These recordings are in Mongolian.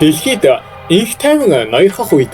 Дэлхийд энх тайван ноёрхох үед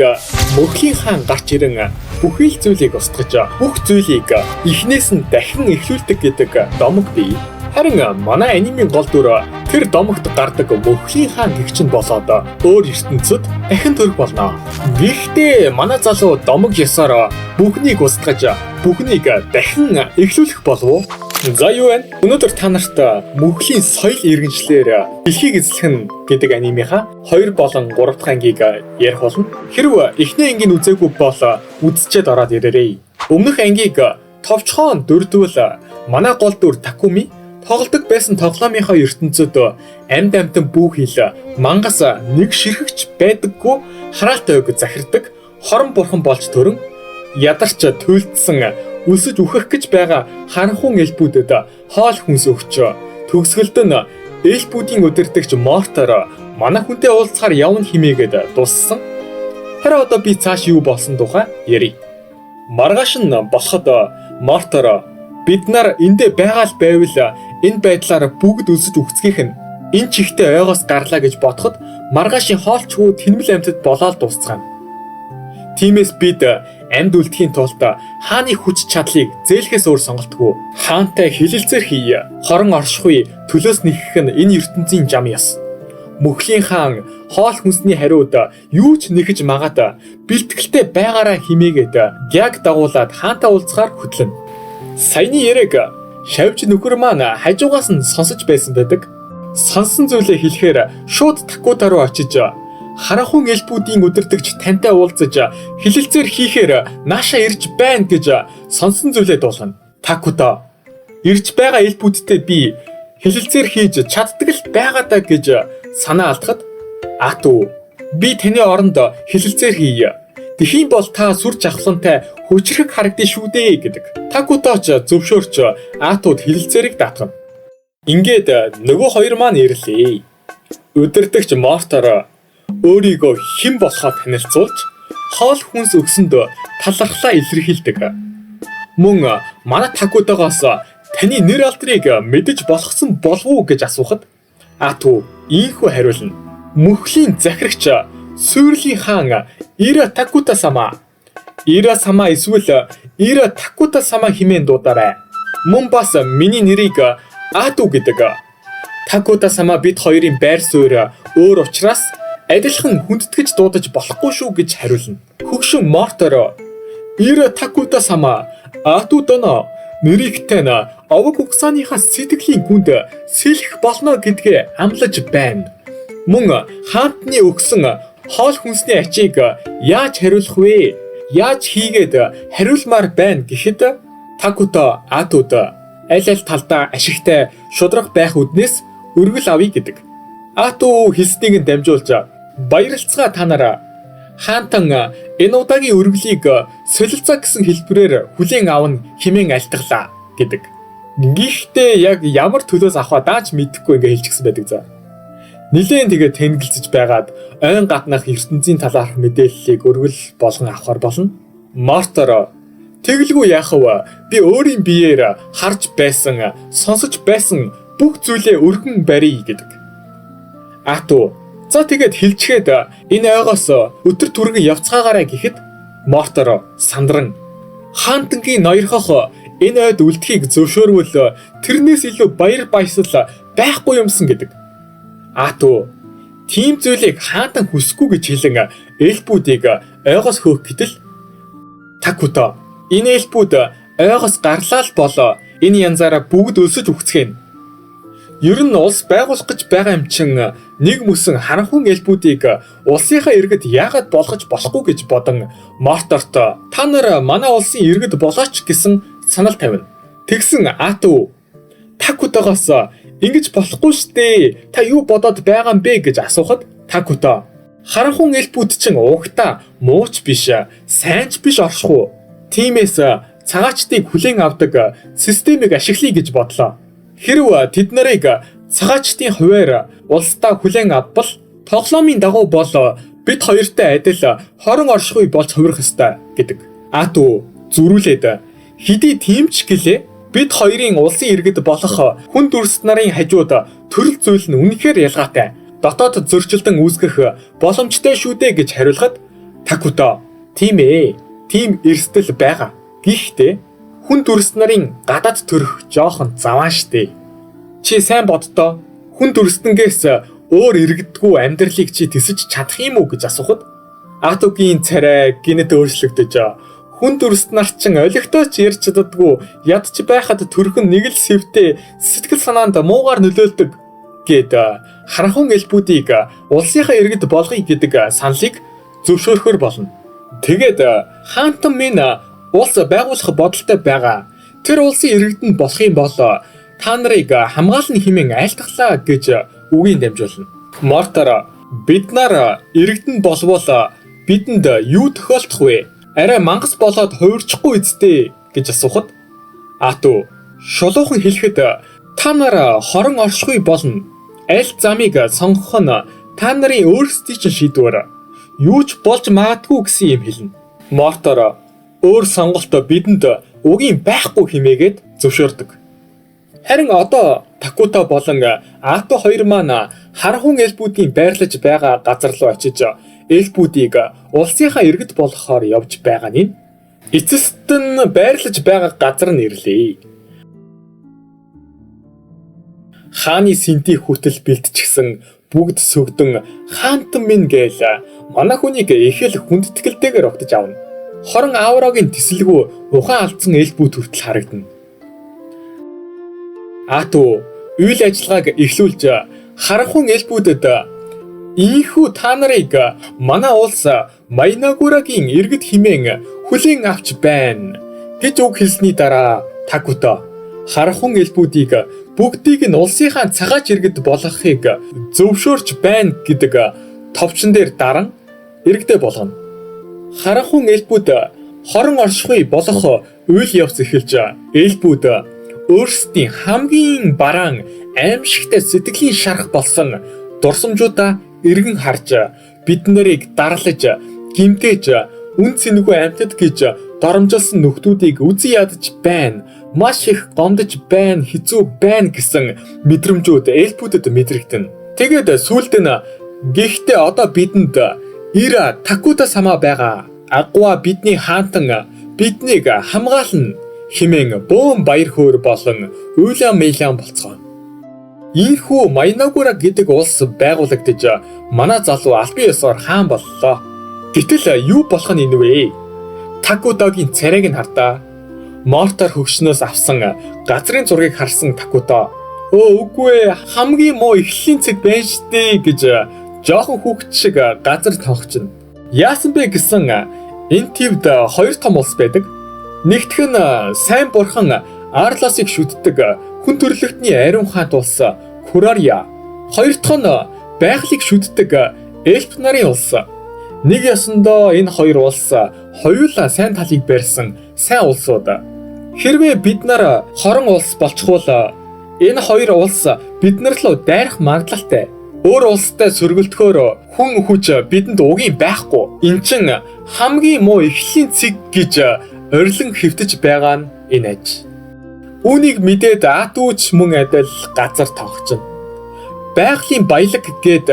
Мөхлийн хаан гарч ирэн бүхий л зүйлийг устгаж, бүх зүйлийг эхнээс нь дахин эхлүүлдэг гэдэг домог бий. Харин манай анимын гол дүр тэр домогт гардаг Мөхлийн хаан гэгч нь болоод өөр ертөнцид дахин төрөх болно. Гэхдээ манай залуу домог ёсоор бүхнийг устгаж, бүхнийг дахин эхлүүлэх болов уу? За, юу вэ? Өнөөдөр та нарт Мөхлийн соёл иргэншлээр дэлхийг эзлэх нь гэдэг анимынхаа 2 болон 3 дахь ангийг ярих болно. Хэрв эхний ангийг үзээгүй бол үзчихэд ороод ирээрэй. Өмнөх ангийг товчхон дурдвал, манай гол дүр Такуми тоглодог байсан тоглоомынхоо ертөнцид амьд амьтан бүү хил мангас нэг ширхэгч байдаггүй хараалтай ойг захирдаг хорон бурхан болж төрөн, ядарч туйлдсан, өлсөж үхэх гэж байгаа харанхуй эльфүүдэд хоол хүнс өгч, төгсгөлд нь эльфүүдийн удирдагч Мортор манай хүнтэй уулзахаар явна химээгээд дууссан. Харин одоо би цааш юу болсон тухай ярья. Маргааш нь болоход Мортор "Бид нар эндээ байгаа л байвал энэ байдлаар бүгд өлсөж үхцгийх нь энэ чигтээ ойгоос гарлаа гэж бодоход маргаашийн хоолчгүй тэнмэл амьтад болоод дуусцгаана. Тиймээс бид амьд үлдэхийн тулд хааны хүч чадлыг зээлэхээс өөр сонголтгүй. Хаантай хэлэлцээр хий. Хорон оршихуй төлөөс нэхэх нь энэ ертөнцийн зам ёс. Мөхлийн хаан хоол хүнсний хариуд юу ч нэхэж магад бэлтгэлтэй байгаараа" химээгээд Гяг дагуулад хаантай уулзахаар хөтлөнө. Саяны яриаг шавж нөхөр маань хажуугаас нь сонсож байсан байдаг. Сонсон зүйлээ хэлэхээр шууд Такута руу очиж, "Харанхуй эльфүүдийн удирдагч тантай уулзаж хэлэлцээр хийхээр нааша ирж байна" гэж сонсон зүйлээ дуулгана. Такута "Ирж байгаа эльфүүдтэй би хэлэлцээр хийж чаддаг л байгаа даа" гэж санаа алдахад, Ату "Би таны оронд хэлэлцээр хийе. Тэгхийн бол та сүр жавхлантай хүчрэх харагдана шүү дээ" гэдэг. Такута ч зөвшөөрч Атууд хэлэлцээрийг даатгана. Ингээд нөгөө хоёр маань ирлээ. Удирдагч Мортор өөрийгөө хэн болохоо танилцуулж, хоол хүнс өгсөнд талархлаа илэрхийлдэг. Мөн манай Такутагоос "Таны нэр алдрыг мэдэж болохсон болов уу?" гэж асуухад Ату ийнхүү хариулна. "Мөхлийн захирагч Сүйрлийн хаан Ира Такута сама. Ира сама эсвэл Ира Такута сама хэмээн дуудаарай. Мөн бас миний нэрийг Ату гэдэг. Такута сама бид хоёрын байр суурь өөр учраас адилхан хүндэтгэж дуудаж болохгүй шүү" гэж хариулна. Хөгшин Мортор "Ира Такута сама, Ату доно, нэрийг тань овог угсааныхаа сэтгэлийн гүнд сэлэх болно гэдгээ амлаж байна. Мөн хаантны өгсөн хоол хүнсний ачийг яаж хариулах вэ? Яаж хийгээд хариулмаар байна?" гэхэд Такута Атуд аль аль талдаа ашигтай шударга байх үүднээс өргөл авъя гэдэг. Ату хэлснийг нь дамжуулж "Баярлалцгаа та нараа. Хаантан энэ удаагийн өргөлийг солилцоо гэсэн хэлбэрээр хүлээн авна хэмээн альтгалаа" гэдэг. Гэхдээ яг ямар төлөөс авахаа даач мэдэхгүй ингээ хэлчихсэн байдаг за. Нилээн тэгээд тэнэгэлзэж байгаад ойн гаднах ертөнцийн талаарх мэдээллийг өргөл болгон авахар болно. Мортор "Тэгэлгүй яах вэ? Би өөрийн биеэр харж байсан, сонсож байсан бүх зүйлээ өргөн барья" гэдэг. Ату "За, тэгээд хэлчихэд энэ ойгоос өтөр түргэн явцгаагаарай" гэхэд Мортор сандран "Хаантангийн ноёрхох энэ ойд үлдэхийг зөвшөөрвөл тэрнээс илүү баяр баясгал байхгүй юмсан" гэдэг. Ату тийм зүйлийг хаантан хүсэхгүй гэж хэлэн эльфүүдийг ойгоос хөөх гэтэл Такута "Энэ эльфүүд ойгоос гарлаа л бол энэ янзаараа бүгд өлсөж үхцгээнэ. Ер нь улс байгуулах гэж байгаа юм чин нэг мөсөн харанхуй эльфүүдийг улсынхаа иргэд яагаад болгож болохгүй" гэж бодон Морторт "Та нар манай улсын иргэд болооч" гэсэн санал тавина. Тэгсэн Ату Такутагоос "Ингэж болохгүй штэ. Та юу бодоод байгаа юм бэ?" гэж асуухад Такута "Харанхуй эльфүүд чинь угтаа муу ч биш, сайн ч биш оршихуй. Тиймээс цагаачдыг хүлээн авдаг системийг ашиглая гэж бодлоо. Хэрв тэд нарыг цагаачдын хувиар улсдаа хүлээн авбал тоглоомын дагуу бол бид хоёртой адил хорон оршихуй болж хувирах ёстой" гэдэг. Ату зөрүүлээд "Хэдий тийм ч гэлээ, бид хоёрын улсын иргэд болох хүн дүрс нарын хажууд төрөл зүйл нь үнэхээр ялгаатай. дотоод зөрчилдөн үүсгэх боломжтой шүү дээ гэж хариулахад Такута тийм ээ, тийм эрсдэл байгаа. Гэхдээ хүн дүрс нарын гадаад төрөх жоохон заваан штэ. Чи сайн боддоо, хүн дүрстнгээс өөр иргэдгүй амьдралыг чи тэсэж чадах юм уу гэж асуухад Атугийн царай гинэт өөрчлөгдөж хүн дүрст нар чин олигтойч ярьж чаддаггүй, ядч байхад төрхөн нэг л сэвтэй сэтгэл санаанд муугаар нөлөөлдөг гээд харанхуй элбүүдийг улсынхаа иргэд болгоё гэдэг саналыг зөвшөөрөхөр болно. Тэгээд хаантан минь улс байгуулах бодолтой байгаа. Тэр улсын иргэд нь болох юм бол та нарыг хамгаална хэмээн айлтглаа гэж үгийн дамжуулна. Мортар бид нар иргэдэн болвол бидэнд юу тохиолдох вэ? Арай мангас болоод хувирчихгүй үсттэй гэж асуухад Ату шулуухан хэлэхэд та нар хорон оршихгүй болно. Аль замыг сонгох нь та нарын өөрсдийн чинь шийдвэр. Юу ч болж магадгүй гэсэн юм хэлнэ. Мортор өөр сонголт бидэнд угийн байхгүй хэмээгээд зөвшөөрдөг. Харин одоо Такута болон Ато хоёр маань харанхуй элбүүдийн байрлаж байгаа газар руу очиж элбүүдийг улсынхаа иргэд болгохоор явж байгаа нь эцэст нь байрлаж байгаа газар нь ирлээ. Хааны сэнтий хүртэл бэлтчихсэн, бүгд сөгдөн хаантан минь гээл манай хүнийг их л хүндэтгэлтэйгээр огтож авна. Хорон аврагийн тэсэлгүй ухаан алдсан элбүүд хүртэл харагдана. Ату үйл ажиллагааг эхлүүлж харанхуй элбүүдэд ийхүү та нарыг манай улс Майнагурагийн иргэд хэмээн хүлээн авч байна гэж үг хэлсний дараа Такута харанхуй элбүүдийг бүгдийг нь улсынхаа цагаач иргэд болгохыг зөвшөөрч байна гэдэг товчон дээр даран иргэдээ болгоно. Харанхуй элбүүд хорон оршихуй болох үйл явц эхэлж элбүүд өөрсдийн хамгийн бараан аимшигтай сэтгэлийн шарах болсон дурсамжуудаа эргэн харж бид нарыг дарлаж гимтээж үн цэнэгүй амьтад гэж доромжилсан нөхдүүдийг үзий ядаж байна. Маш их гомдож байна, хэцүү байна гэсэн мэдрэмжүүд элбүүдэд мэдрэгдэнэ. Тэгээд сүүлд нь гэхдээ одоо бидэнд Ира Такута сама байгаа. Агуа бидний хаантан биднийг хамгаална хэмээн бөөн баяр хөөр болон уйлан мэлэн болцгооно. Ийхүү Майнагура гэдэг улс байгуулагдаж манай залуу албан ёсоор хаан боллоо. Гэтэл юу болох нь энэ вэ? Такутагийн царайг нь хардаа. Мортар хөгшнөөс авсан газрын зургийг харсан Такута "Өө үгүй ээ, хамгийн муу эхлэлийн цэг байна штэ" гэж жоохон хүүхэд шиг газар тонхчихно. Яасан бэ гэсэн энэ твд хоёр том улс байдаг. Нэгдэх нь сайн бурхан Арлосыг шүтдэг хүн төрлөختний ариун хаант улс Курария. Хоёр дахь нь байгалыг шүтдэг эльф нарын улс. Нэг ёсондоо энэ хоёр улс хоёулаа сайн талыг барьсан сайн улсууд. Хэрвээ бид нар хорон улс болчихвол энэ хоёр улс бид нар руу дайрах магадлалтай. Өөр улстай сөргөлдөхөөр хүн хүч бидэнд угийн байхгүй. Эн чин хамгийн муу эхлэлийн цэг гэж орилон хэвтэж байгаа нь энэ аж. Үүнийг мэдээд Атүүч мөн адил газар тоогчно. Байгалийн баялаг гээд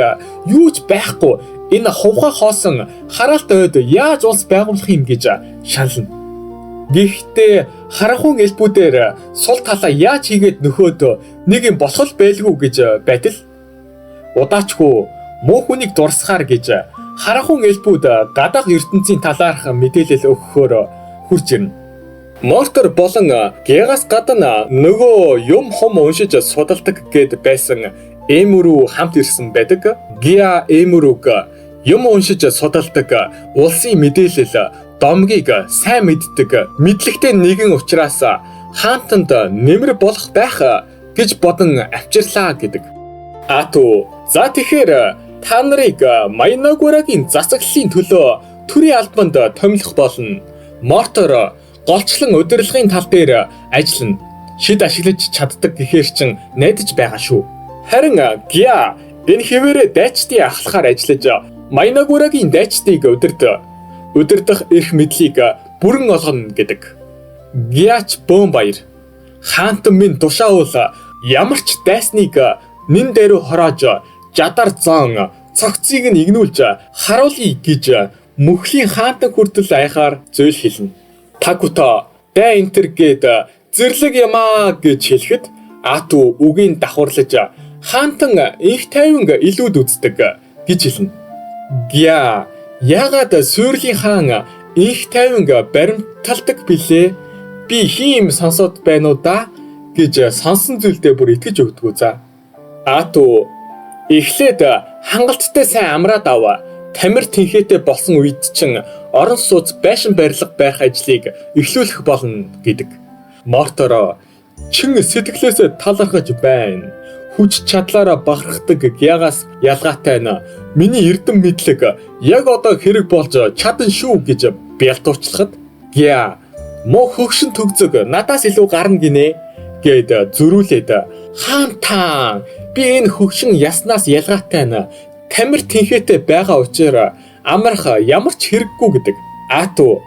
юу ч байхгүй энэ хувхаа хоосон хараалт ойд яаж улс байгуулах юм гэж шанална. Гэхдээ харанхуй элбүүдээр сул талаа яаж хийгээд нөхөөд нэг юм болох байлгүй гэж байтал удаачгүй муу хүнийг дурсахаар гэж харанхуй элбүүд гадаах ертөнцийн талаарх мэдээлэл өгөхөөр хурж ирнэ. Мортор болон Гегас гадна нөгөө юм хум уншиж судалдаг гэд байсан Эмүрүү хамт ирсэн байдаг. Гиа Эмүрүг юм уншиж судалдаг, улсын мэдээлэл домгийг сайн мэддэг мэдлэгтэй нэгэн учраас хаантанд нэмэр болох байх гэж бодон авчирлаа гэдэг. Ату за тэгэхээр та нарыг Майнагурагийн засаглалын төлөө төрийн албанд томилох болно. Мортор голчлон удирдлагын тал дээр ажиллана. Шид ашиглаж чаддаг гэхээр чин найдаж байгаа шүү. Харин Гиа энэ хэвээрээ дайчдын ахлахаар ажиллаж Майнагурагийн дайчдыг удирдах эрх мэдлийг бүрэн олгоно гэдэг. Гиач бөөн баяр. Хаантан минь тушаавал ямар ч дайсныг нэн дээрүү хороож Жадар зон цогцыг нь игнүүлж харуулъя гэж мөхлийн хаантан хүртэл аяхаар зүйл хэлнэ. Такута "Дэ энтер" гээд зэрлэг юмаа гэж хэлэхэд Ату үгийн давхарлаж хаантан инх тайван илүүд үздэг гэж хэлнэ. Гя яагаад сүйрлийн хаан инх тайван баримталдаг билээ? Би хин юм сонсоод байна уу да гэж сонсон зүйлдээ бүр итгэж өгдөггүй за. Ату эхлээд хангалттай сайн амраад ав. Тамир тэнхээтэй болсон үед чинь орон сууц байшин барилга барих ажлыг эхлүүлэх болно гэдэг. Морторо чин сэтгэлээсээ талархаж байна. Хүч чадлаараа бахархдаг Гягаас ялгаатай нь миний эрдэм мэдлэг яг одоо хэрэг болж чадан шүү гэж бялтуучлахад Гя муу хөгшин төгзөг надаас илүү гарна гинэ гэд зөрүүлээд хаан таан би энэ хөгшин яснаас ялгаатай нь тамир тэнхээтэй байгаа учраас амрах ямар ч хэрэггүй гэдэг. Ату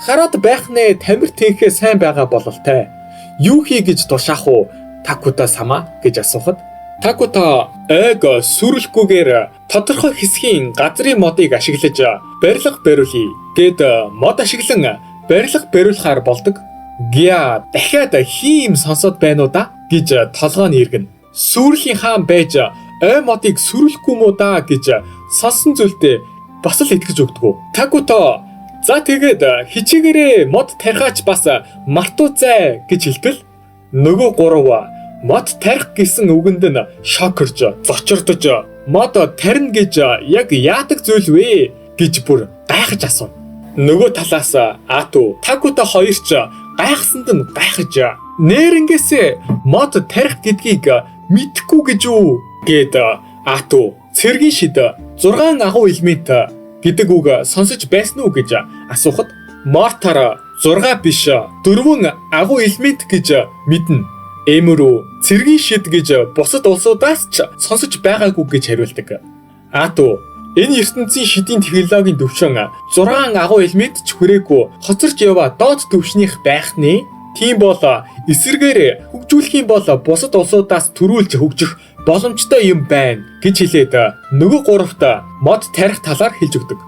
хараад байх нэ, тамир тэнхээ сайн байгаа бололтой. Юу хий гэж тушаах уу Такута сама гэж асуухад Такута ойг сүрэлхгүйгээр тодорхой хэсгийн газрын модыг ашиглаж барилга бариулъя гэд мод ашиглан барилга бариулахаар болдог. Гя дахиад хин юм сонсоод байна уу да гэж толгой нь эргэнэ. Сүрлийн хаан байж ой модыг сүрүүлэхгүй мүү да гэж сонсон зүйлдээ бас л итгэж өгдөггүй. Такута за тэгээд хичээгээрээ мод тарихаач бас мартуузай гэж хэлтэл нөгөө гурав мод тарих гэсэн үгэнд нь шокорж зочирдож мод тарина гэж яг яадаг зүйл вэ гэж бүр гайхаж асууна. Нөгөө талаас Ату Такута хоёр ч гайхсанд нь гайхаж нэрнгээсээ мод тарих гэдгийг мэдэхгүй гэж үү гэд Ату цэргийн шид 6 агуу элемент гэдэг үг сонсож байсан уу гэж асуухад Мортар 6 биш 4 агуу элемент гэж мэднэ. Эмөрүү цэргийн шид гэж бусад улсуудаас ч сонсож байгаагүй гэж хариулдаг. Ату энэ ертөнцийн шидийн технологийн төвшин 6 агуу элемент ч хүрээгүй хоцорч яваа доод төвшнийх байх нэ. Тийм бол эсэргээр хөгжүүлэх юм бол бусад улсуудаас төрүүлж хөгжих боломжтой юм байна гэж хэлээд нөгөө гуравт мод тарих талаар хэлж өгдөг.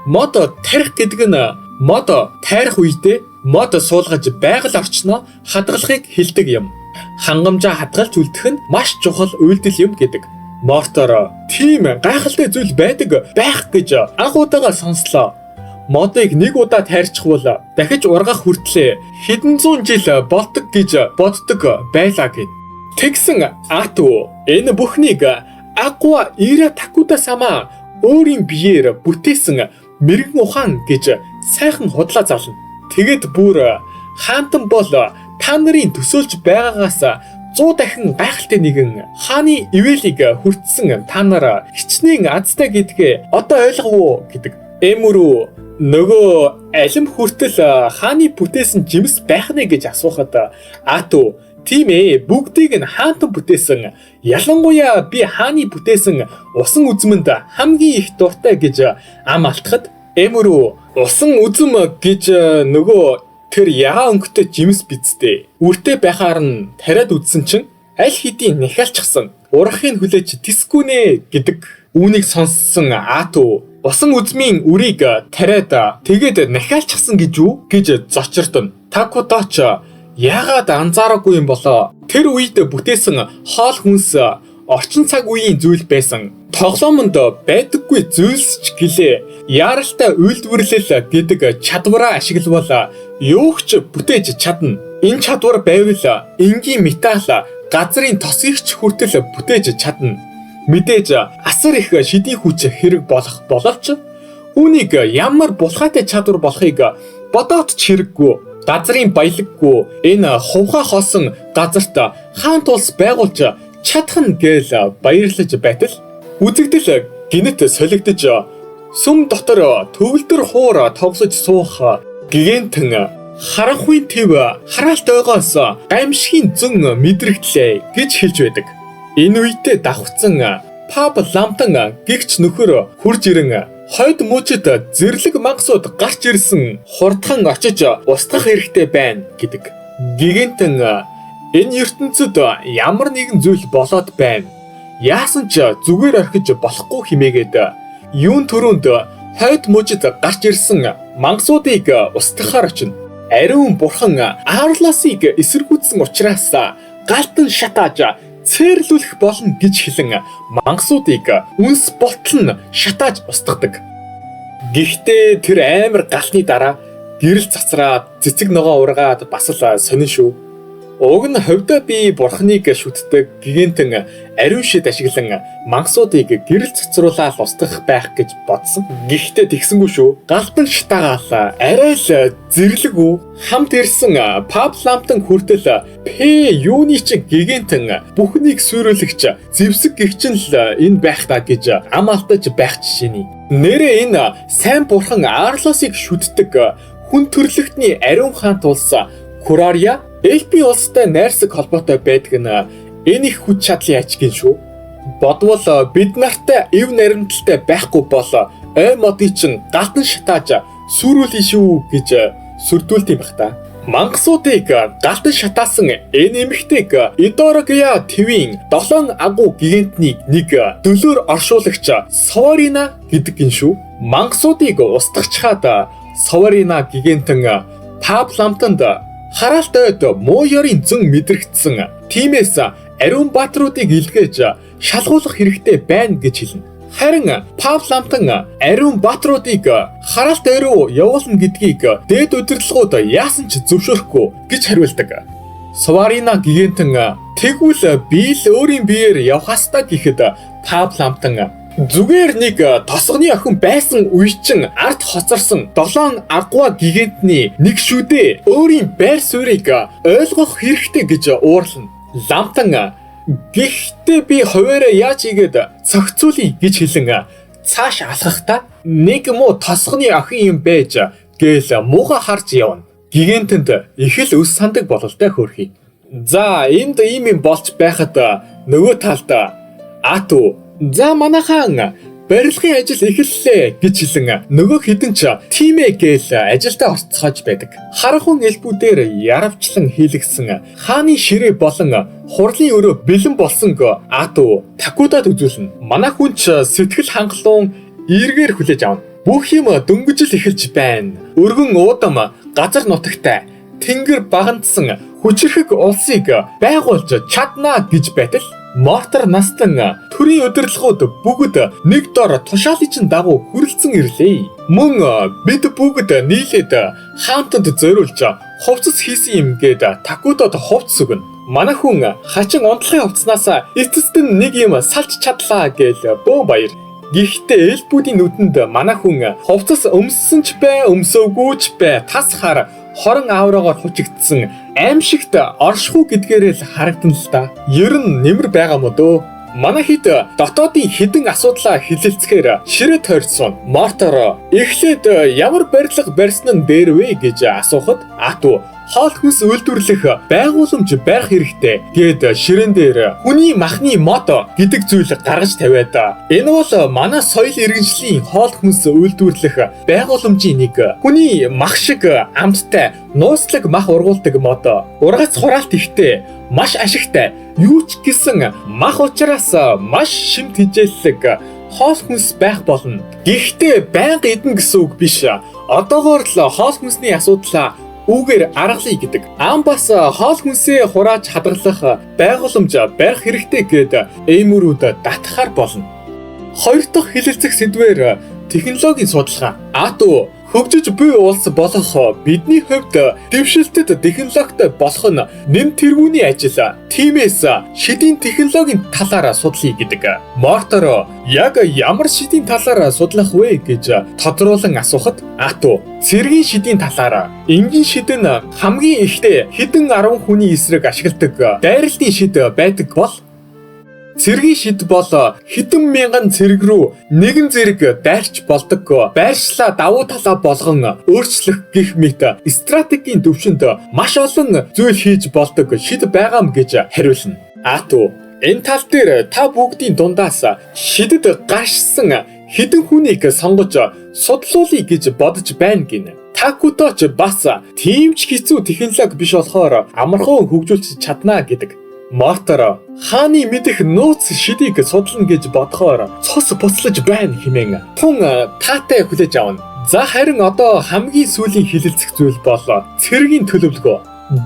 Мод тарих гэдэг нь мод тайрах үедээ мод суулгаж байгаль орчноо хадгалахыг хэлдэг юм. Хангамжаа хадгалж үлдэх нь маш чухал үйлдэл юм гэдэг. Мортор тийм гайхалтай зүйл байдаг байх гэж анх удаага сонслоо. Модыг нэг удаа тайрчихвал дахиж ургах хүртлээ хэдэн зуун жил болдог гэж боддог байлаа гэд. Тэгсэн Ату энэ бүхнийг Агуа Ира Такута сама өөрийн биеэр бүтээсэн мэрэгэн ухаан гэж сайхан худлаа зална. Тэгэд бүр хаантан бол та нарын төсөөлж байгаагаас 100 дахин гайхалтай нэгэн хааны ивэлийг хүртсэн та нар хичнээн азтай гэдгээ одоо ойлгов уу гэдэг. Эмөрүү нөгөө алим хүртэл хааны бүтээсэн жимс байх нэ гэж асуухад Ату тийм ээ, бүгдийг нь хаантан бүтээсэн. Ялангуяа би хааны бүтээсэн усан үзмэнд хамгийн их дуртай гэж ам алтахад Эмөрүү усан үзэм гэж нөгөө тэр ягаан өнгөтэй жимс бидтэй. Үртэй байхаар нь тариад үзсэн чинь аль хэдийн нахиалчихсан. Урахыг хүлээж тэсгүй нэ гэдэг. Үүнийг сонссон Ату усан үзмийн үрийг тариад тэгээд нахиалчихсан гэж үү гэж зочирдоно. Такуточ яагаад анзаараагүй юм болоо? Тэр үед бүтээсэн хоол хүнс орчин цаг үеийн зүйл байсан. Тоглоомонд байдаггүй зүйлс ч гэлээ. Яаралтай үйлдвэрлэл гэдэг чадвараа ашиглавал юу ч бүтээж чадна. Энэ чадвар байвал энгийн металл, газрын тосыг ч хүртэл бүтээж чадна. Мэдээж асар их шидийн хүч хэрэг болох боловч үүнийг ямар булхайтай чадвар болохыг бодоод ч хэрэггүй. Газрын баялаггүй энэ хувхаа хоосон газарт хаан тулс байгуулж чадах нь гээл баярлаж байтал үзэгдэл гинэт солигдож сүм дотор төгөлдөр хуур тоглож суух гигантэн харанхуйн төв хараалт ойгоос гамшигын зөн мэдрэгдлээ гэж хэлж байдаг. Энэ үедээ давхцсан паб ламтан гэгч нөхөр хурж ирэн хойд мужид зэрлэг мангасууд гарч ирсэн, хурдхан очиж устгах хэрэгтэй байна гэдэг. Гигантэн энэ ертөнцид ямар нэгэн зүйл болоод байна. Яасан ч зүгээр орхиж болохгүй химээгээд юун төрөнд хойд мужид гарч ирсэн мангасуудыг устгахаар очино. Ариун бурхан Арлосыг эсэргүүцсэн учраас галтан шатааж цээрлүүлэх болно гэж хэлэн мангасуудыг үнс болтол нь шатааж устгадаг. Гэхдээ тэр амар галны дараа гэрэл цацраад цэцэг ногоо ургаад бас л сонин шүү. Уг нь хувьдаа би бурхныг шүтдэг гигантэн ариун шид ашиглан мангасуудыг гэрэл цацруулаад устгах байх гэж бодсон. Гэхдээ тэгсэнгүй шүү. Галтан шатаагаал арай л зэрлэгүү хамт ирсэн Паб Ламтан хүртэл П юуны чи гигантэн бүхнийг сүйрүүлэгч зэвсэг гихчин л энэ байх та гэж ам алдаж байх жишээний. Нэрээ энэ сайн бурхан Арлосыг шүтдэг хүн төрлөختний ариун хаант улс Курария Эльпи улстай найрсаг холбоотой байдаг нь энэ их хүч чадлын ач гин шүү. Бодвол бид нартай эв наримталтай байхгүй бол ой модыг чин галтан шатааж сүрүүлнэ шүү гэж сүрдүүлт юм бах та. Мангасуудыг галтан шатаасан энэ эмэгтэйг Идорогия твийн долоон агуу гигантны нэг дөлөөр оршуулагч Саварина гэдэг гин шүү. Мангасуудыг устгачхаад Саварина гигантэн Паб Ламтанд хараалт ойд муу ёрын зөн мэдрэгдсэн. Тиймээс ариун баатруудыг илгээж шалгуулах хэрэгтэй байна гэж хэлнэ. Харин Пав Ламтан ариун баатруудыг хараалт ой руу явуулна гэдгийг дээд удирдлагууд яасан ч зөвшөөрөхгүй гэж хариулдаг. Суварина гигантэн тэгвэл би л өөрийн биеэр явахаастай гэхэд Пав Ламтан зүгээр нэг тосгоны охин байсан үе чин ард хоцорсон долоон агуа гигантны нэг шүү дээ. Өөрийн байр суурийг ойлгох хэрэгтэй гэж уурлана. Ламтан гэхдээ би хуваараа яаж ийгээд зохицуулъя гэж хэлэн цааш алхахдаа нэг муу тосгоны охин юм байж гээл мууга харж явна. Гигантэнд их л өс сандаг бололтой хөөрхий. За энд ийм юм болж байхад нөгөө талд Ату за манайхан барилгын ажил эхэллээ гэж хэлэн нөгөө хідэн ч тийм ээ гээл ажилдаа орцоож байдаг. Харанхуй элбүүдээр яравчлан хийлгсэн хааны ширээ болон хурлын өрөө бэлэн болсонг Ату Такудад үзүүлнэ. Манай хүн ч сэтгэл хангалуун эргээр хүлээж авна. Бүх юм дөнгөж л эхэлж байна. Өргөн уудам газар нутагтай тэнгэр багандсан хүчирхэг улсыг байгуулж чаднаа гэж байтал Мортар настан төрийн удирдлагууд бүгд нэг дор тушаалын чинь дагуу хүрэлцэн ирлээ. Мөн бид бүгд нийлээд хаантанд зориулж хувцас хийсэн юм гээд Такудад хувцас өгнө. Манай хүн хачин унтлахын хувцснаас эцэст нь нэг юм салж чадлаа гээл бөө баяр. Гэхдээ элбүүдийн нүдэнд манай хүн хувцас өмссөн ч бай, өмсөөгүй ч бай, тас хар хорон авраагаар хучигдсан аимшигт оршихуу гэдгээрээ л харагдана л да. Ер нь нэмэр байгаа мó дөө. Манай хэд дотоодын хідэн асуудлаа хилэлцэхээр ширээ тойрсон. Мортор эхлээд ямар барилга барьсан нь дээр вэ гэж асуухад Ату хоол хүнс үйлдвэрлэх байгууламж барих хэрэгтэй гээд ширээн дээр хүний махны мод гэдэг зүйл гаргаж тавиад энэ бол манай соёл иргэншлийн хоол хүнс үйлдвэрлэх байгууламжийн нэг хүний мах шиг амттай нууцлаг мах ургуулдаг мод ургац хураалт ихтэй маш ашигтай юу ч гэсэн мах учраас маш шимт хижээллэг хоол хүнс байх болно. Гэхдээ байнга идэнэ гэсэн үг биш. Одоогоор л хоол хүнсний асуудлаа үүгээр аргалъя гэдэг. Ам бас хоол хүнсээ хурааж хадгалах байгууламж барих хэрэгтэй гээд эймөрүүд татхаар болно. Хоёр дахь хэлэлцэх сэдвээр технологийн судалгаа. Ату хөгжиж буй улс болох бидний хувьд дэвшилтэд технологитой болох нь нэм тэргүүний ажил. Тиймээс шидийн технологийн талаар судлая гэдэг. Мортор яг ямар шидийн талаар судлах вэ гэж тодруулан асуухад Ату цэргийн шидийн талаар энгийн шид нь хамгийн ихтэй хэдэн 10 хүний эсрэг ашигладаг дайралтын шид байдаг бол цэргийн шид бол хэдэн мянган цэрэг рүү нэгэн зэрэг дайрч болдог. Байршлаа давуу талаа болгон өөрчлөх гэх мэт стратегийн төвшөнд маш олон зүйл хийж болдог шид байгаам гэж хариулна. Ату энэ тал дээр та бүгдийн дундаас шидэд гаршсан хэдэн хүнийг сонгож судлуулъя гэж бодож байна гинэ. Такудоч бас тийм ч хэцүү технологи биш болохоор амархан хөгжүүлж чаднаа гэдэг. Мортор хааны мэдэх нууц шидийг судлана гэж бодохоор цус буцлаж байна хэмээн тун таатай хүлээж авна. За харин одоо хамгийн сүүлийн хэлэлцэх зүйл бол цэргийн төлөвлөгөө.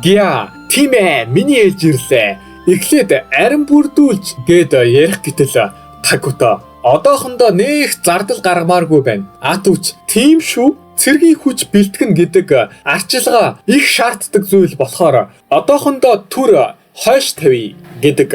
Гя, тийм ээ, миний ээлж ирлээ. Эхлээд арин бүрдүүлж гээд ярих гэтэл Такута одоохондоо нэх зардал гаргамааргүй байна. Атүч тийм шүү. Цэргийн хүч бэлтгэн гэдэг арчилгаа их шаарддаг зүйл болохоор одоохондоо түр хойш тавья гэдэг.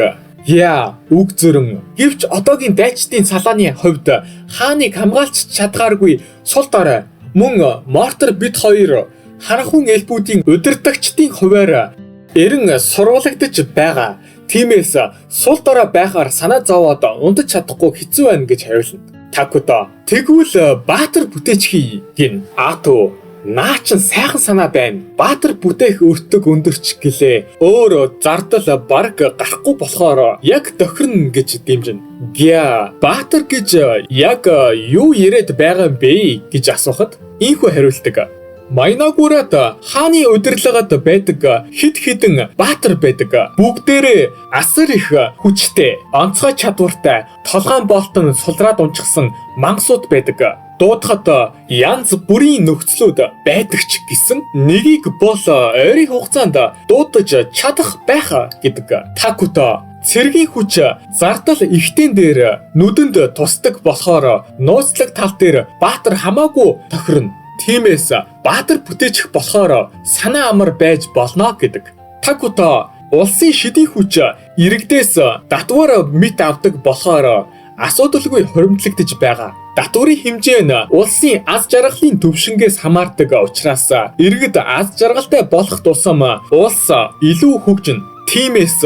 Яа, үг зөрөн. Гэвч одоогийн дайчдын салааны хувьд хааныг хамгаалж чадгааргүй сул дорой. Мөн Мортор бит хоёр харанхуй элбүүдийн удирдагчдын хувиар эрен сурвалагдаж байгаа. Тиймээс сул дорой байхаар санаа зовоод унтаж чадахгүй хэцүү байна гэж хариулна. Такута тэгвэл баатар бүтээчихье гин. Ату наа чин сайхан санаа байна. Баатар бүтээх өртөг өндөрч гэлээ. Өөр зардал бараг гарахгүй болохоор яг тохирно гэж дэмжинэ. Гя, баатар гэж яг юу яриад байгаа юм бэ гэж асуухад ийхүү хариулдаг. Майнагурад хааны удирдлагад байдаг хэд хэдэн баатар байдаг. Бүгдээрээ асар их хүчтэй, онцгой чадвартай, толгоон болтон сулраад унчихсан мангасууд байдаг. Дуудахад янз бүрийн нөхцлүүд байдаг ч гэсэн нэгийг бол ойрын хугацаанд дуудаж чадах байх гэдэг. Такута цэргийн хүч зардал ихтэн дээр нүдэнд тусдаг болохоор нууцлаг тал дээр баатар хамаагүй тохирно. Тиймээс баатар бүтээчих болохоор санаа амар байж болно гэдэг. Такута улсын шидийн хүч иргэдээс татвар мэт авдаг болохоор асуудалгүй хуримтлагдаж байгаа. Татварын хэмжээ нь улсын аз жаргалын түвшингээс хамаардаг учраас иргэд аз жаргалтай болох тусам улс илүү хөгжинэ. Тиймээс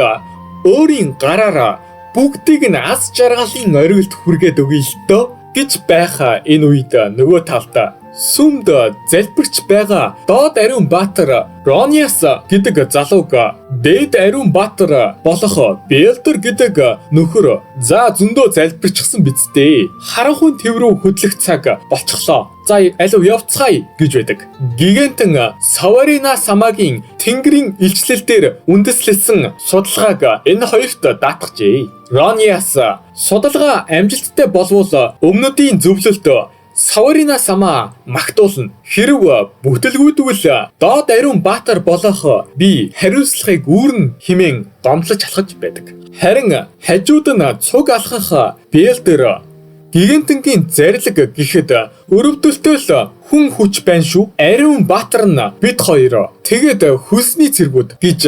өөрийн гараараа бүгдийг нь аз жаргалын оргилд хүргээд өгье л дөө гэж байх энэ үед нөгөө талд сүмд залбирч байгаа доод ариун баатар Рониас гэдэг залууг дээд ариун баатар болох Белдер гэдэг нөхөр за зөндөө залбирчихсан биз дээ. Харанхуй төв рүү хөдлөх цаг болчихлоо. За алив явцгаая гэж байдаг. Гигантэн Саварина самагийн тэнгэрийн илчлэл дээр үндэслэлсэн судалгааг энэ хоёрт даатгажээ. Рониас судалгаа амжилттай болвол өмнөдийн зөвлөлт Саварина самаа магтуулна. Хэрв бүтэлгүйдвэл доод ариун баатар болох би хариуцлагыг үүрнэ хэмээн гомдлож алхаж байдаг. Харин хажууд нь цуг алхах Белдер гигантэнгийн зарлиг гэхэд өрөвдөлтөө л хүн хүч байна шүү. Ариун баатар нь бид хоёр. Тэгээд хөлсний цэргүүд гэж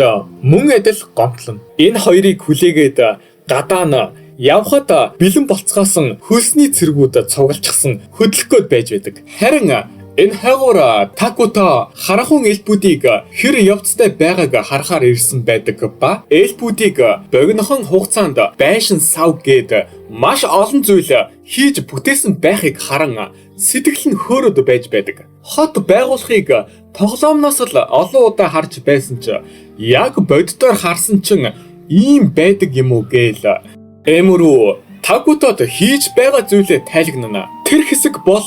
мөн адил гомдлоно. Энэ хоёрыг хүлээгээд гадаа нь явхад бэлэн болцгоосон хөлсний цэргүүд цугалчихсан хөдлөх гээд байж байдаг. Харин энэ хайгуур Такута харанхуй элбүүдийг хэр явцтай байгааг харахаар ирсэн байдаг ба элбүүдийг богинохон хугацаанд байшин сав гээд маш олон зүйл хийж бүтээсэн байхыг харан сэтгэл нь хөөрөд байж байдаг. Хот байгуулахыг тоглоомноос л олон удаа харж байсан ч яг боддоор харсан чинь ийм байдаг юм уу гээл. Эмүрүү Такутад хийж байгаа зүйлээ тайлгнана. Тэр хэсэг бол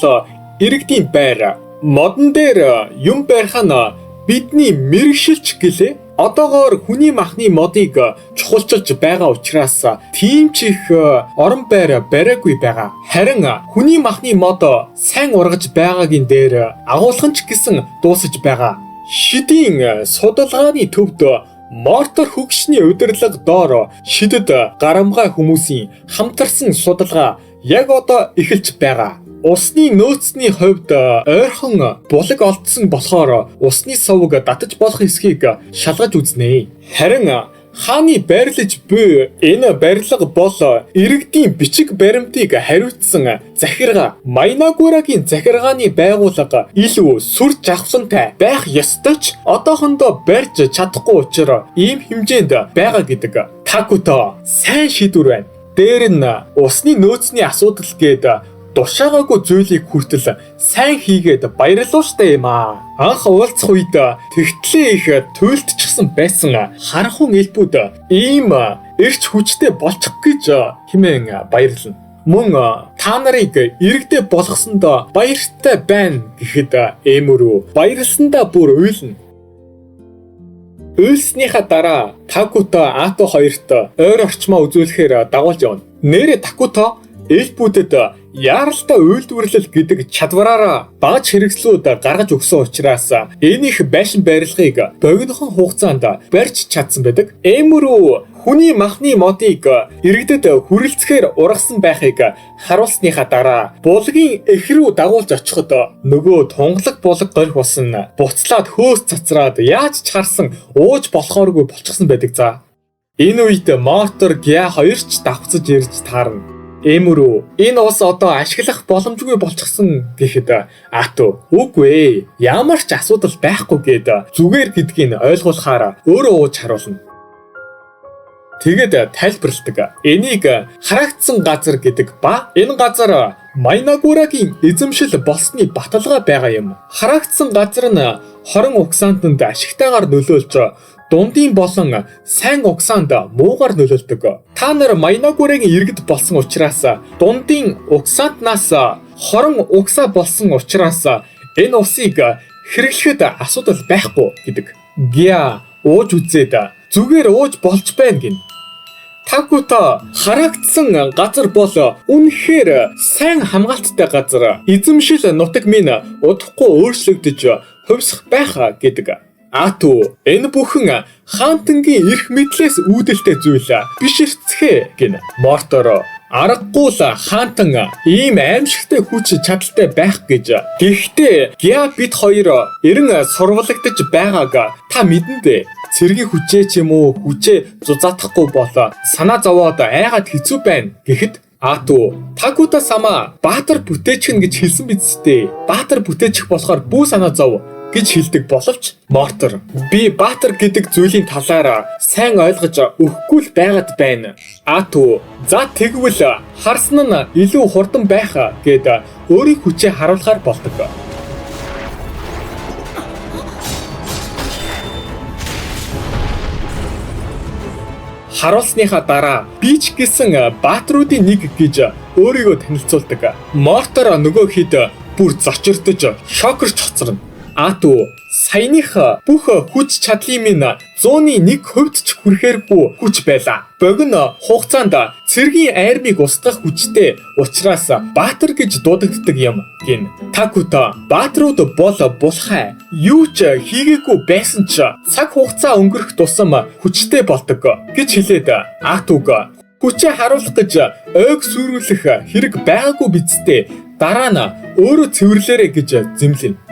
иргэдийн байр. Модон дээр юм барих нь бидний мэрэгшилч гэлээ. Одоогоор хүний махны модыг чухалчилж байгаа учраас тийм ч их орон байр бариагүй байгаа. Харин хүний махны мод сайн ургаж байгаагийн дээр агуулхан ч гэсэн дуусаж байгаа. Шидийн судалгааны төвд Мортор хөгшний удирдлага доор шидэд гарамгай хүмүүсийн хамтарсан судалгаа яг одоо эхэлж байгаа. Усны нөөцний хувьд ойрхон булаг олдсон болохоор усны сувг татаж болох эсхийг шалгаж үзнэ. Харин хааны байрлаж буй энэ барилга бол иргэдийн бичиг баримтыг хариуцсан захиргаа Майнагурагийн захиргааны байгууллага илүү сүр жавхлантай байх ёстой ч одоохондоо барьж чадахгүй учраас ийм хэмжээнд байгаа гэдэг. Такуто сайн шийдвэр байна. Дээр нь усны нөөцний асуудал гээд душаагаагүй зүйлийг хүртэл сайн хийгээд баярлууштай юм аа. Анх уулзах үед тэгтлээ их туйлдчихсан байсан харанхуй элбүүд ийм эрч хүчтэй болчих гэж хэмээн баярлана. Мөн та нарыг иргэдээ болгосондоо баяртай байна гэхэд Эмүрүү баярлсандаа бүр уйлна. Уйлсныхаа дараа Такуто Ато хоёрт ойр орчмоо үзүүлэхээр дагуулж явна. Нэрэ Такуто элбүүдэд яаралтай үйлдвэрлэл гэдэг чадвараараа багаж хэрэгслүүд гаргаж өгсөн учраас энийх байшин барилгыг богинохон хугацаанд барьж чадсан байдаг. Эмүрүү хүний махны модыг иргэдэд хүрэлцэхээр ургасан байхыг харуулсныхаа дараа булгийн эх рүү дагуулж очиход нөгөө тунгалаг булаг горих ус нь буцлаад хөөс цацраад яаж ч харсан ууж болохооргүй болчихсон байдаг за. Энэ үед Мотор Гя хоёр ч давхцаж ирж таарна. Эмүрүү энэ ус одоо ашиглах боломжгүй болчихсон гэхэд Ато үгүй ээ, ямар ч асуудал байхгүй гээд зүгээр гэдгийг ойлгуулахаар өөрөө ууж харуулна. Тэгээд тайлбарладаг. Энийг харагдсан газар гэдэг ба энэ газар Майнагурагийн эзэмшил болсны баталгаа байгаа юм. Харагдсан газар нь 20 угсаантанд ашигтайгаар нөлөөлж дундын болон сайн угсаанд муугаар нөлөөлдөг. Та нар Майнагурагийн иргэд болсон учраас дундын угсаантнаас 20 угсаа болсон учраас энэ усыг хэрэглэхэд асуудал байхгүй гэдэг. Гя ууж үзээд зүгээр ууж болж байна гин. Такута харагдсан газар бол үнэхээр сайн хамгаалттай газар. Эзэмшил нутаг минь удахгүй өөрчлөгдөж хувьсах байхаа гэдэг. Ату энэ бүхэн хаантангийн эрх мэдлээс үүдэлтэй зүйл биш эрцхээ гин. Мортор аргагүй л хаантан ийм аимшигтай хүч чадалтай байх гэж. Гэхдээ Гя бит хоёр эрен сурвалагдаж байгааг та мэдэн дээ. Цэргийн хүчээ ч юм уу хүчээ зузаатахгүй бол санаа зовоод айгаад хэцүү байна гэхэд Ату Такута сама баатар бүтээчихнэ гэж хэлсэн биз дээ. Баатар бүтээчих болохоор бүү санаа зов гэж хэлдэг боловч Мортор би баатар гэдэг зүйлийн талаар сайн ойлгож өгөхгүй л байгаад байна. Ату за тэгвэл харсан нь илүү хурдан байх гэд өөрийн хүчээ харуулахаар болдог. Харуулсныхаа дараа би ч гэсэн баатруудын нэг гэж өөрийгөө танилцуулдаг. Мортор нөгөө хэд бүр зочирдож шокерч хоцорно. Ату саяных бүх хүч чадлын минь 101% ч хүрэхээргүй хүч байлаа. Богино хугацаанд цэргийн армийг устгах хүчтэй учраас баатар гэж дуудагддаг юм гин. Такута баатрууд бол булхай юу ч хийгээгүй байсан ч цаг хугацаа өнгөрөх тусам хүчтэй болдог гэж хэлээд Атуг хүчээ харуулах гэж ойг сүрүүлэх хэрэг байгаагүй бидтэй дараа нь өөрөө цэвэрлээрэй гэж зэмлэнэ.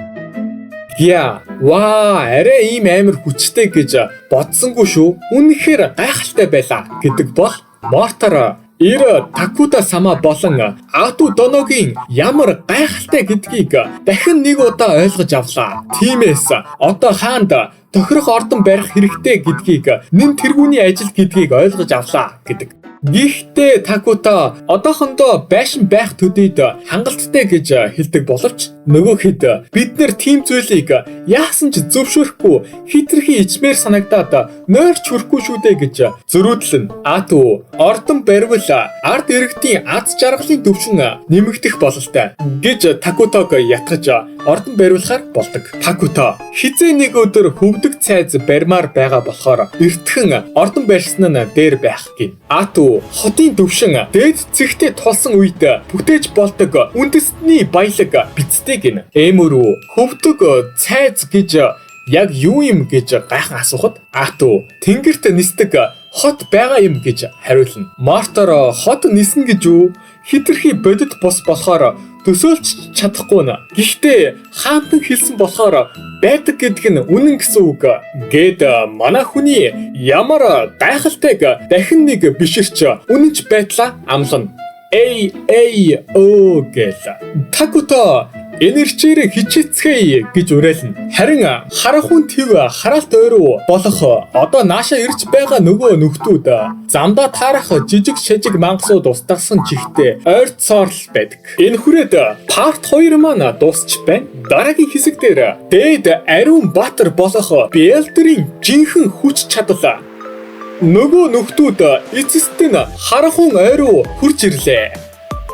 Гя ваа арай ийм амар хүчтэй гэж бодсонгүй шүү. Үнэхээр гайхалтай байлаа гэдэг бол Мортор Ир Такута сама болон Ату Доногийн ямар гайхалтай гэдгийг дахин нэг удаа ойлгож авлаа. Тиймээс одоо хаанд тохирох ордон барих хэрэгтэй гэдгийг нэн тэргүүний ажил гэдгийг ойлгож авлаа гэдэг. Гэхдээ Такута одоохондоо байшин байх төдийд хангалттай гэж хэлдэг боловч нөгөө хэд бид нэр тийм зүйлийг яасан ч зөвшөөрөхгүй хитрхи ичмээр санагдаад нойрч хүрэхгүй шүү дээ гэж зөрүүдлэн. Ату ордон баривал ард иргэдийн аз жаргалын төвшин нэмэгдэх бололтой гэж Такутог ятгаж ордон бариулахаар болдог. Такута хизээ нэг өдөр хөвдөг цайз барьмаар байгаа болохоор эртхэн ордон барьсан нь дээр байх гин. Ату хотын төвшин дээд цэгтээ тулсан үед бүтээж болдог үндэстний баялаг бицтэй гин. Эмөрүү хөвдөг цайз гэж яг юу юм гэж гайхан асуухад Ату тэнгэрт нисдэг хот байгаа юм гэж хариулна. Мортор хот ниснэ гэж юу? Хитрхи бодит бус болохоор төсөөлч чадахгүй нэ. Гэхдээ хаантан хэлсэн болохоор байдаг гэдг нь үнэн гэсэн үг гэд манай хүний ямар гайхалтайг дахин нэг биширч үнэнч байдлаа амлана. Эй эй оо гэл. Такута энерчээр хичээцгээе гэж уриална. Харин харахуун төв хараалт ойруу болох одоо нааша ирж байгаа нөгөө нөхдүүд замдаа таарах жижиг шажиг мангасууд устгасан чихтэй ойрцоор л байдаг. Энэ хүрээд парт 2 маань дуусч байна. Дараагийн хэсэг дээр дээд ариун баатар болох Бэлдрийн жинхэнэ хүч чадал нөгөө нөхдүүд эцэст нь харахуун ойруу хурж ирлээ.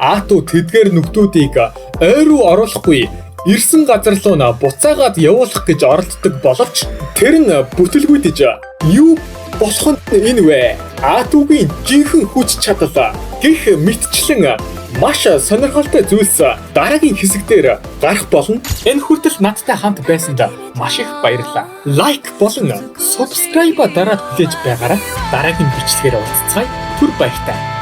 Ату тэдгээр нөхдүүдийг ой руу оруулахгүй Ирсэн газар руу нь буцаагаад явуулах гэж оролддог боловч тэр нь бүтэлгүйтэж юу болох нь энэ вэ? Аатугийн жинхэнэ хүч чадал гэх мэтчлэн маш сонирхолтой зүйлс дараагийн хэсэг дээр гарах болно. Энэ хүртэл надтай хамт байсанд маш их баярлалаа. Like болон subscribe дараад хүлээж байгаарай. Дараагийн бичлэгээр уулзацгаая. Түр баяртай.